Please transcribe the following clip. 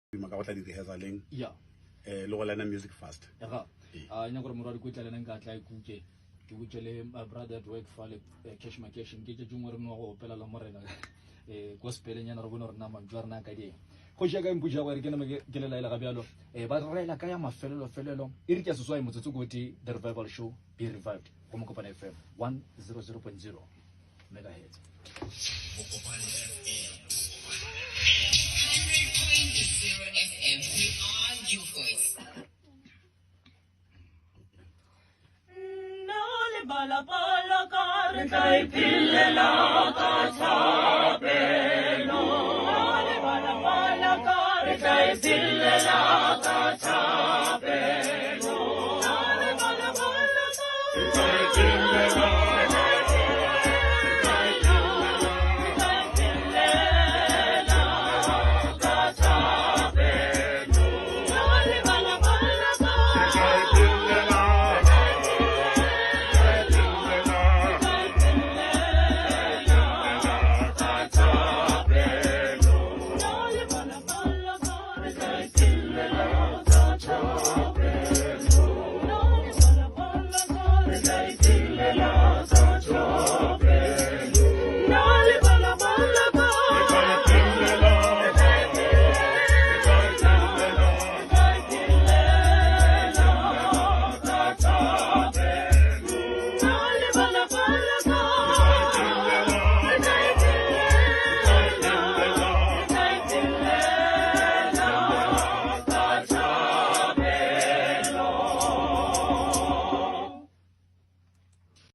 Ka go tla di-rehearsaleng ya le go learna music fast. Ga a nyaka gore morwadi ko tla lena nka tla ikuke ke botse le my brother at work fa le cash macash nke tše tšengwe re nwa go opela la morena gospelenyana re bone gore na mantšu a rena a ka dieng. Kgoši ya ka emputša gore ke name ke le laela ga bjalo ba re raela ka ya mafelelo-felelo e re ke ya seswai motsotso ko tee. The Revival Show, be revived go Mokopane FM 100.0 megahertz. Mokopane FM. 100.0 FM. We are your voice. Nna le balapa la ka re tla iphelela ka thapelo. Nna le balapa la ka re tla iphelela ka thapelo.